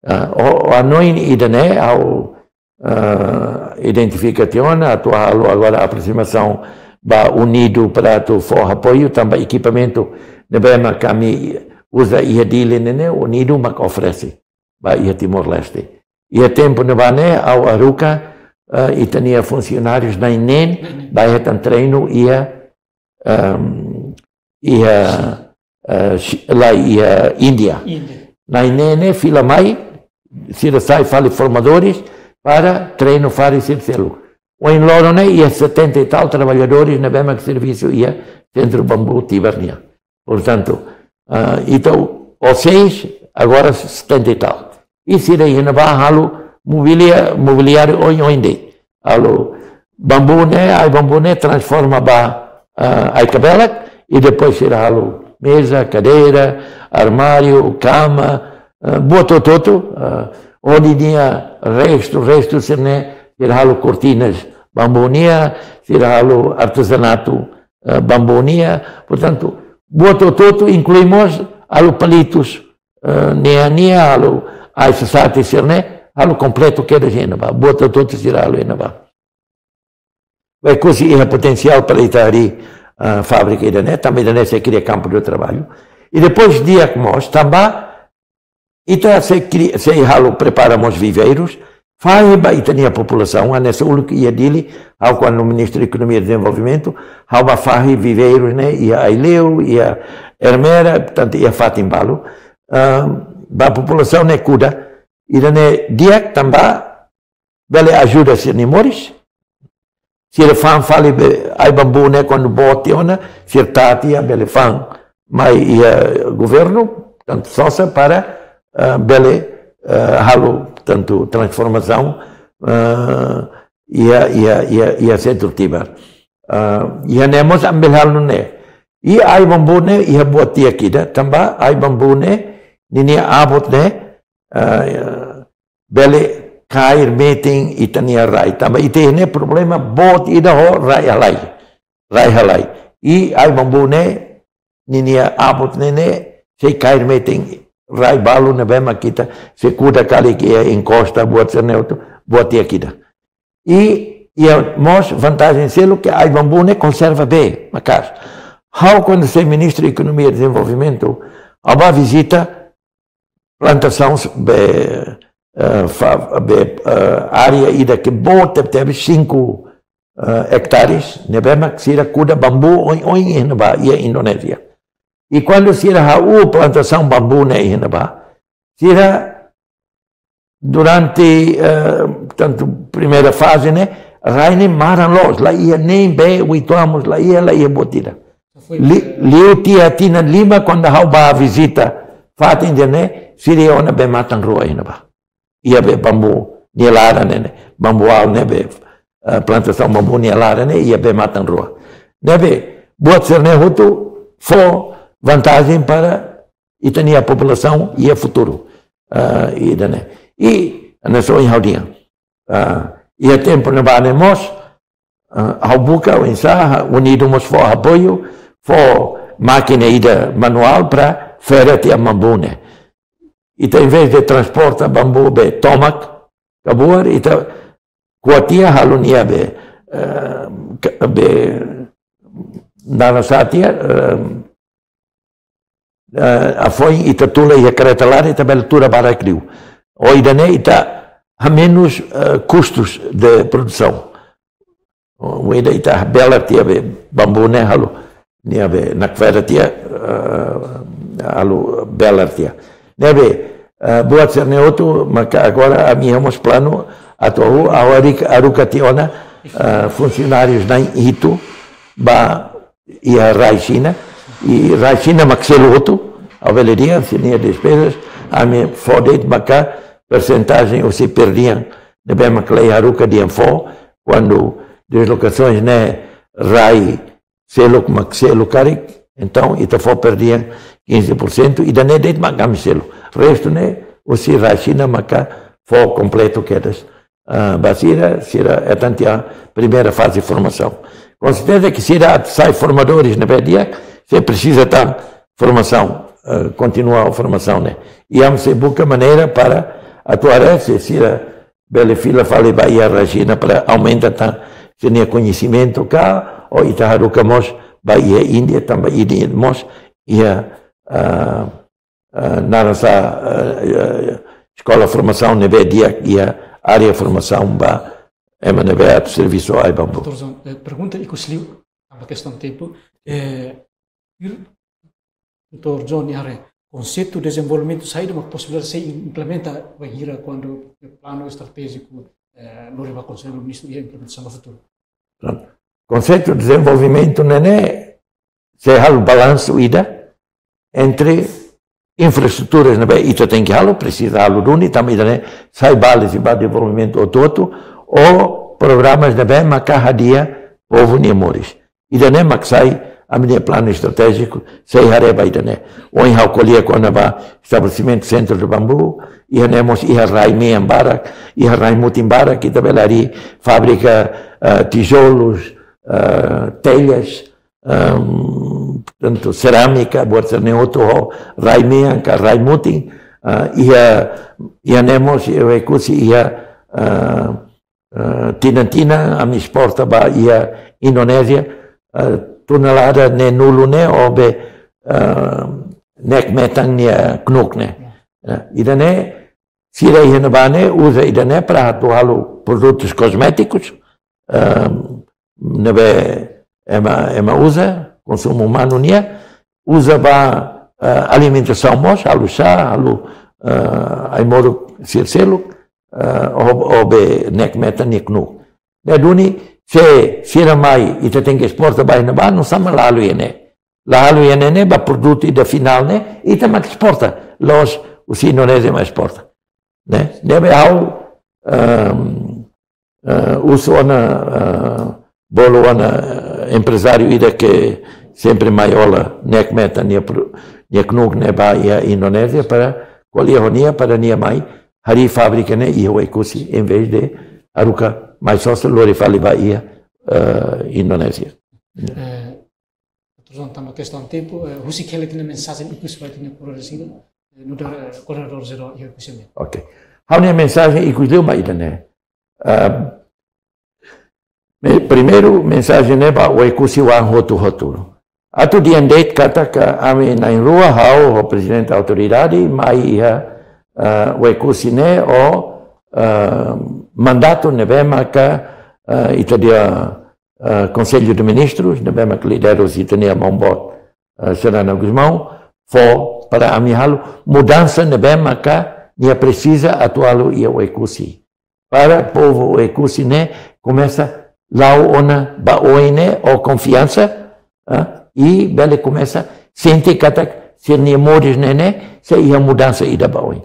Ah, ho, ho hanoin ida-ne'e, ha'u, ah, identifika tiha ona, atu halo agora aprosimasaun ba UNIDO para atu fó apoiu, tanba ekipamentu ne'ebé mak ami uza iha Dili ne'e, ne'e UNIDO mak oferese ba iha Timor-Leste. Iha tempu ne'ebá ne'e, ha'u haruka, eh, ita-nia funsionárius na'in-neen, na'in-neen, bá hetan treinu iha, ehm, iha, eh, Chi-, la iha Índia. Índia. Na'in-neen ne'e fila mai, sira sai fali formadores para treinu fatin sira seluk. Ohin loron ne'e iha setenta e tal trabalhadores ne'ebé mak servisu iha sentru bambu Tibar nian. Portantu, ah, ita ho seis, agora setenta e tal. I sira iha ne'ebá halo mobilia-, mobiliáriu oin-oin de'it. Halo bambu ne'e, ai-bambu ne'e transforma ba, ah, ai-kabelak, i depois sira halo meza, kadeira, armáriu, kama, ah, buat hotu-hotu, ah, hodi nia restu, restu sira-ne'e, sira halo kortinas bambu nian, sira halo artezanatu, eh, bambu nian. Portantu, buat hotu-hotu inklui mós halo palitus, eh, nian, nian, halo ai-sasate sira-ne'e, halo kompletu kedas iha ne'ebá. Buat hotu-hotu sira halo iha ne'ebá. Oekusi iha potensiál para ita harii, eh, fábrika ida-ne'e, tanba ida-ne'e sei kria kampu de traballu. I depois di'ak mós, tanba ita sei kri-, sei halo prepara mós viveirus, fahe ba ita-nia populasaun, hanesan uluk iha Dili, ha'u kuandu Ministru Ekonomia Dezenvolvimentu, ha'u bá fahe viveirus ne'e, iha Aileu, iha Ermera, tantu iha fatin balu, ah, ba populasaun ne'e kuda, ida-ne'e di'ak tanba, bele ajuda sira-nia moris. Sira fa'an fali be, ai-bambu ne'e kuandu boot tiha ona, sira tati ya bele fa'an mai iha governu, tantu sosa para, eh, bele, eh, halo tantu transformasaun, eh, iha, iha, iha, iha sentru Tibar. Eh, iha ne'e mós ami bele halo ne'e. I ai-bambu ne'e, iha buat di'ak ida, tanba ai-bambu ne'e, ninia abut ne'e, eh, bele kaer metin ita-nia rai. Tanba ita iha ne'e problema boot ida ho rai halai. Rai halai. I ai-bambu ne'e, ninia abut ne'e, ne'e, sei kaer metin rai balu ne'ebé mak ita sei kuda karik iha enkosta buat sira-ne'e hotu, buat di'ak ida. I iha mós vantajen seluk ke ai-bambu ne'e konserva bee maka'as. Ha'u kuandu sei Ministru Ekonomia Dezenvolvimentu, ha'u bá vizita plantasaun be, eh, fa-, be, eh, área ida ke boot tebetebes, cinco, eh, hectares, ne'ebé mak sira kuda bambu oin-oin iha ne'ebá, iha Indonézia. I kuandu sira hahú plantasaun bambu ne'e iha ne'ebá, sira durante, eh, tantu primeira faze ne'e, rai ne'e maran loos, la iha nein bee, uitoan mós la iha, la iha buat ida. Só foi, li-, eh, liu tiha tinan lima kuandu ha'u bá vizita fatin ida-ne'e, sira iha ona bee-matan rua iha ne'ebá. Iha be bambu nia laran ne'e, ne'e, bambu au ne'ebé, eh, plantasaun bambu nia laran ne'e, iha bee-matan rua. Ne'ebé, buat sira-ne'e hotu fó vantajen para ita-nia populasaun iha futuru. Ah, ida-ne'e. I, hanesan ohin ha'u dehan. Ah, iha tempu ne'ebá ne'e mós, ah, ha'u buka, oinsá, UNIDO mós fó apoiu, fó mákina ida manuál para fera tiha bambu ne'e. Ita, em vez de transporta bambu be tomak, kabuar, ita ko'a tiha halo nia be, eh, ka-, be, naran sá tiha, eh, eh, afoin ita tula iha kareta laran, ita bele tura barak liu. Ho ida-ne'e ita hamenus, eh, custos de produção. Ho ida ita belar tiha be bambu ne'e halo. Nia be nakfera tiha, eh, halo belar tiha. Ne'ebé, eh, buat sira-ne'e hotu, maka agora ami iha mós planu atu ha'u, ha'u haruka, haruka tiha ona, eh, funsionárius na'in hitu ba iha rai Xina, i rai Xina mak selu hotu, ha'u bele dehan, sira-nia despezas, ami fó de'it maka persentajen husi per dian, ne'ebé mak lei haruka dehan fó, kuandu deslokasoens ne'e rai seluk mak selu karik, entaun ita fó per dian quinze por cento, ida-ne'e de'it mak ami selu. Restu ne'e, husi rai Xina maka fó kompletu kedas. Ah, ba sira, sira hetan tiha primeira faze formasaun. Com certeza ke sira atu sai formadores ne'ebé di'ak, sei presiza tan formasaun, eh, kontinua formasaun ne'e. I ami sei buka maneira para atu haree se sira bele fila fali ba iha rai Xina para aumenta tan sira-nia koñesimentu ka, ou ita haruka mós ba iha Índia, tanba Índia mós iha, ah, eh, naran sá, eh, eh, eskola formasaun ne'ebé di'ak iha área formasaun ba ema ne'ebé atu servisu ai-bambu. Doutór John, eh, pergunta ikus liu, tanba kestaun tempu. Eh, il-, Doutór John, nia haree, konseitu dezenvolvimentu saida mak posibilidade sei implementa bainhira kuandu planu estratéjiku, eh, lori ba Konsellu Ministru iha implementasaun ba futuru? Prontu. Konseitu dezenvolvimentu ne'e, ne'e sei halo balansu ida entre infraestruturas ne'ebé ita tenke halo, presiza halo duni, tanba ida-ne'e sai baliza ba dezenvolvimentu hotu-hotu, ou programas ne'ebé maka hadi'a povu nia moris. Ida-ne'e mak sai ami-nia planu estratéjiku, sei haree ba ida-ne'e. Ohin ha'u ko'alia kona-ba estabelesimentu sentru de bambu, iha ne'e mós iha rai-mean barak, iha rai-mutin barak, ita bele harii fábrika, eh, tijolus, eh, telhas, ehm, tantu serámika, buat sira-ne'e hotu ho rai-mean ka rai-mutin, eh, iha, iha ne'e mós, iha Oekusi, iha, eh, eh, tinan-tinan, ami esporta ba iha Indonézia, eh, tonelada neenulu ne'e, ou be, eh, ne'e metan nia knuk ne'e. Ya. Ida-ne'e, sira iha ne'ebá ne'e uza ida-ne'e para atu halo produtus kozmétikus, ne'ebé ema, ema uza, konsumu umanu nian, uza ba alimentasaun mós, halo xá, halo ai-moruk sira seluk, ou be nek-metan nia knuk. Ne'e duni, se sira mai, ita tenke esporta ba iha ne'ebá, no sama la halo iha ne'e. La halo iha ne'e ne'e ba produtu ida finál ne'e, ita mak esporta, la'ós husi Indonézia mak esporta. Ne'e, ne'ebé ha'u husu ona, bolu ona emprezáriu ida ke sempre mai hola nek-metan nia knuk ne'e ba iha Indonézia para ko'alia ho nia para nia mai harii fábrika ne'e iha Oekusi, envezde haruka mai sosa lori fali ba iha Indonézia. Doutór João, tanba kestaun tempu, husik hela ita-nia mensajen ikus ba ita-nia kuradoria sira, nu'udar koordenadór jerál iha Oekusi nian. Ok. Ha'u-nia mensajen ikus liu mak ida-ne'e. Primeiru, mensajen ne'e ba Oekusi-oan hotu-hotu. Atu dehan de'it katak ami na'in-rua, ha'u ho prezidente autoridade mai iha Oekusi ne'e ho mandatu ne'ebé maka ita-nia Konsellu de Ministrus ne'ebé maka lidera husi ita-nia maun-boot Xanana Gusmão fó para ami halo mudansa ne'ebé maka nia presiza atu halo iha Oekusi. Para povu Oekusi ne'e komesa la'o ona ba oin ne'e ho konfiansa i bele komesa sente katak sira-nia moris ne'e sei iha mudansa ida ba oin.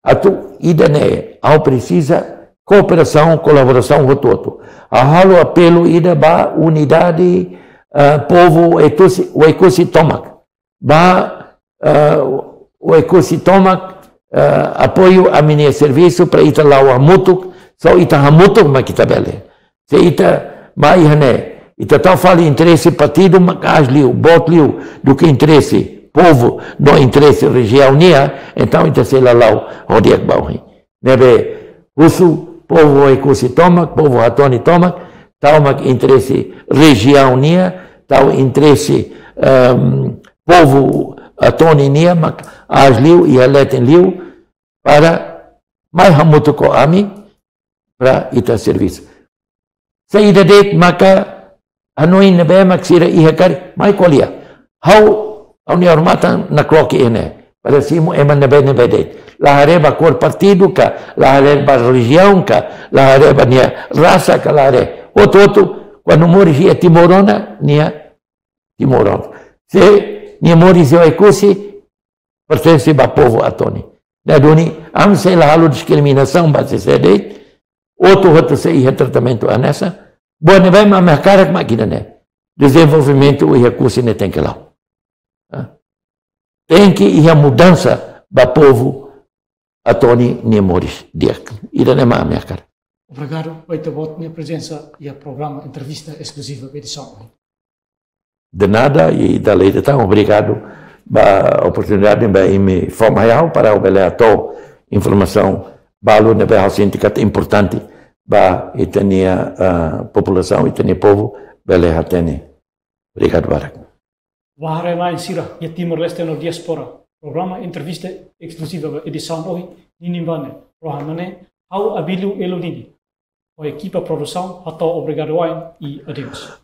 Atu ida-ne'e, ha'u presiza kooperasaun, kolaborasaun hotu-hotu. Ha'u halo apelu ida ba unidade povu Oekusi tomak. Ba Oekusi tomak apoiu ami-nia servisu para ita la'o hamutuk, só ita hamutuk mak ita bele. Se ita mai iha ne'e, ita tau fali interese partidu mak aas liu, boot liu, duké interese povu no interese rejiaun nian, entaun ita sei la la'o ho di'ak ba oin. Ne'ebé husu povu Oekusi tomak, povu Atoni tomak, tau mak interese rejiaun nian, tau interese povu Atoni nian mak aas liu, iha leten liu, para mai hamutuk ho ami, para ita servisu. Saida de'it maka hanoin ne'ebé mak sira iha karik, mai ko'alia. Ha'u, ha'u-nia hormat nakloke iha ne'e para simu ema ne'ebé-ne'ebé de'it. La haree ba kór partidu ka, la haree ba rejiaun ka, la haree ba nia rasa ka, la haree. Hotu-hotu, kuandu moris iha Timor ona, nia Timor ona. Se nia moris iha Oekusi, pertense ba povu Atoni. Ne'e duni, ami sei la halo diskriminasaun ba sé-sé de'it, hotu-hotu sei iha tratamentu hanesan, buat ne'ebé mak ami hakarak mak ida-ne'e. Dezenvolvimentu iha Oekusi ne'e tenke la'o. Tenke iha mudansa ba povu Atoni nia moris di'ak. Ida-ne'e mak ami hakarak. Obrigadu ba ita-boot nia prezensa iha programa Entrevista Eskluziva edisaun ohin. De nada, i dala ida tan obrigadu ba oportunidade ne'ebé imi fó mai ha'u para ha'u bele hato'o informasaun balu ne'ebé ha'u sente katak importante ba ita-nia populasaun, ita-nia povu bele hatene. Obrigadu barak. Ba haree-na'in sira iha Timor-Leste no diáspora, programa Entrevista Eskluziva edisaun ohin ninin ba ne'e, rohan ne'e, ha'u Abílio Elonini, ho ekipa produsaun hato'o obrigadu wa'in i adeus.